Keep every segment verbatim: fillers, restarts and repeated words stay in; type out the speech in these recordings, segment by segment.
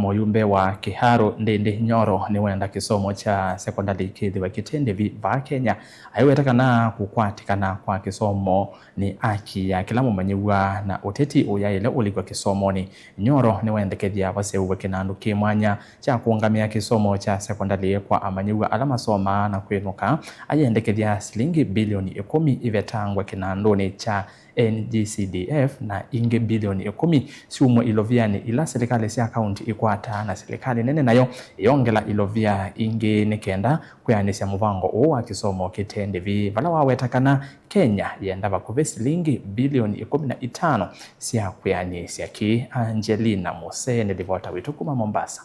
Mũyumbe wa Kiharu Ndindi Nyoro nĩwenda kĩsomo kya sekondalĩ kĩthĩwe kĩte ndĩvi vaa Kenya. Aiweta kana kũkwatĩkana kwa kĩsomo nĩ aki ya kĩla mũmanyĩw'a na ũteti ũyaĩle ũlikw'a kĩsomonĩ. Nyoro nĩwendekethya vaseũvwe kĩnandũ kĩ mwanya kya kũũngamĩa kĩsomo kya sekondalĩ kwa amanyĩw'a ala masomaa na kwĩnũka. Ayendekethya silingi bilioni ĩkũmi ivetangwe kĩnandũnĩ kya N G C D F na ingĩ bilioni ĩkũmi syumwe ilovianĩ ila silikalĩ sya kaunti ikwataa, na silikalĩ nene nayo ĩyongela ilovia ingĩ nĩ kenda kwĩanĩsya mũvango ũũ wa kĩsomo kĩte ndĩvi, vala waweta kana Kenya yenda vakuvĩ silingi bilioni ĩkũmi na itano sya kwĩanĩsya kĩĩ. Angelina Mose nĩ livota witũ kuma Mombasa.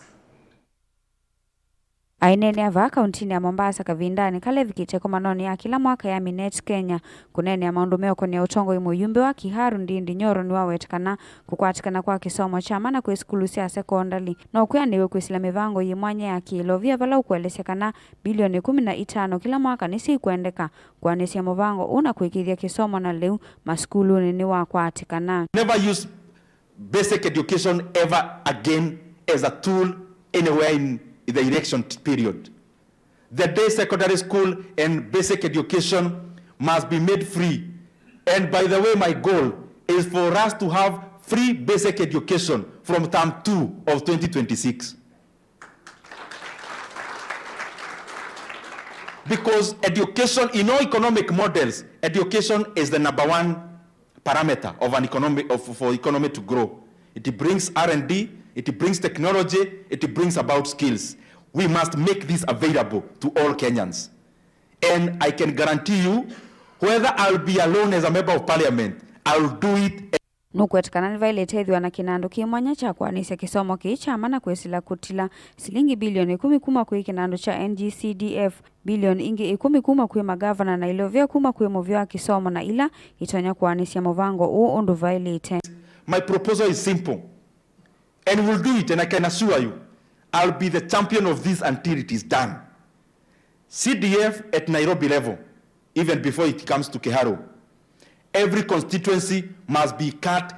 Aineenea vaa kauntinĩ ya Mombasa kavindanĩ kala evikĩte ĩkomanonĩ ya kĩla mwaka ya Minet Kenya kũneenea maũndũ meũkonĩa ũtongoi, mũyumbe wa Kiharu Ndindi Nyoro nĩwaweta kana kũkwatĩkana kwa kĩsomo kya mana kwĩ sukulu sya sekondalĩ no kwĩanĩw'e kwĩsĩla mĩvango yĩ mwanya ya kĩĩlovia vala ũkũelesya kana bilioni ĩkũmi na itano kĩla mwaka nĩsyo ikwendeka kũanĩsya mũvango ũũ na kũĩkĩĩthya kĩsomo na lĩu masukulunĩ nĩwakwatĩkana. Never use basic education ever again as a tool anywhere in the election period. The day secondary school and basic education must be made free. And by the way, my goal is for us to have free basic education from term two of twenty twenty-six. Because education, in all economic models, education is the number one parameter of an economy, of, for economy to grow. It brings R and D, it brings technology, it brings about skills. We must make this available to all Kenyans. And I can guarantee you, whether I'll be alone as a member of parliament, I'll do it. Nũkwetĩkana nĩvaĩlĩte ĩthĩwa na kĩnandũ kĩ mwanya kya kũanĩsya kĩsomo kĩĩ kya mana kwĩsĩla kũtila silingi bilioni ĩkũmi kuma kwĩ kĩnandũ kya N G C D F, bilioni ingĩ ĩkũmi kuma kwĩ magavana na ilovia kuma kwĩ mũvĩa wa kĩsomo na ila itonya kũanĩsya mũvango ũũ ũndũ vaĩlĩte. My proposal is simple and will do it, and I can assure you I'll be the champion of this until it is done. C D F at Nairobi level, even before it comes to Kiharu, every constituency must be cut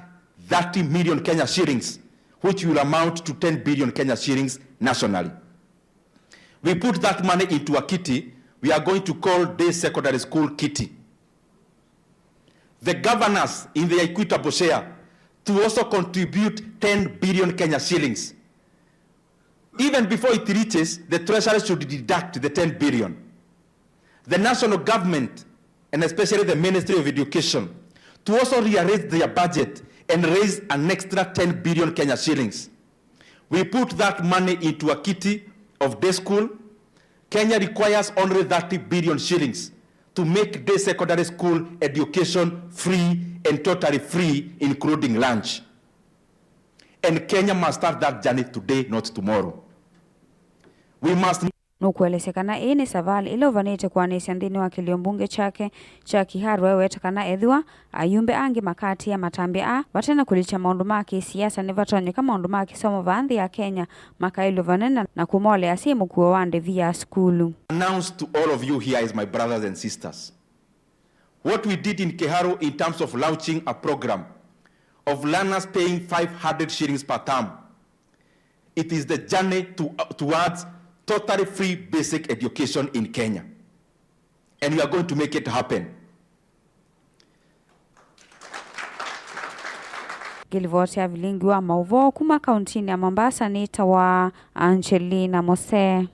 thirty million Kenya shillings, which will amount to ten billion Kenya shillings nationally. We put that money into a kitty we are going to call Day Secondary School Kitty. The governors in their equitable share to also contribute ten billion Kenya shillings. Even before it reaches, the treasury should deduct the ten billion. The national government, and especially the Ministry of Education, to also rearrange their budget and raise an extra ten billion Kenya shillings. We put that money into a kitty of day school. Kenya requires only thirty billion shillings to make day secondary school education free and totally free, including lunch. And Kenya must start that journey today, not tomorrow. We must Nũkũelesya kana ĩĩ nĩ savalĩ ĩla ũvanĩte kũanĩsya nthĩnĩ wa kĩlio mbunge kyake kya Kiharu. Aiweta kana ethĩwa ayumbe angĩ makaatĩĩa matambya aa vate na kũlikya maũndũ ma kĩsiasa, nĩvatonyeka maũndũ ma kĩsomo vaa nthĩ ya Kenya makaĩlw'a vanene na kũmolea syĩ mũkuo wa ndĩvi ya sukulu. Announce to all of you here is, my brothers and sisters, what we did in Kiharu in terms of launching a program of learners paying five hundred shillings per term. It is the journey to, towards totally free basic education in Kenya. And we are going to make it happen. Ngĩlivoti ya vilingi wa maũvoo kuma kauntinĩ ya Mombasa nĩtawa Angelina Mose.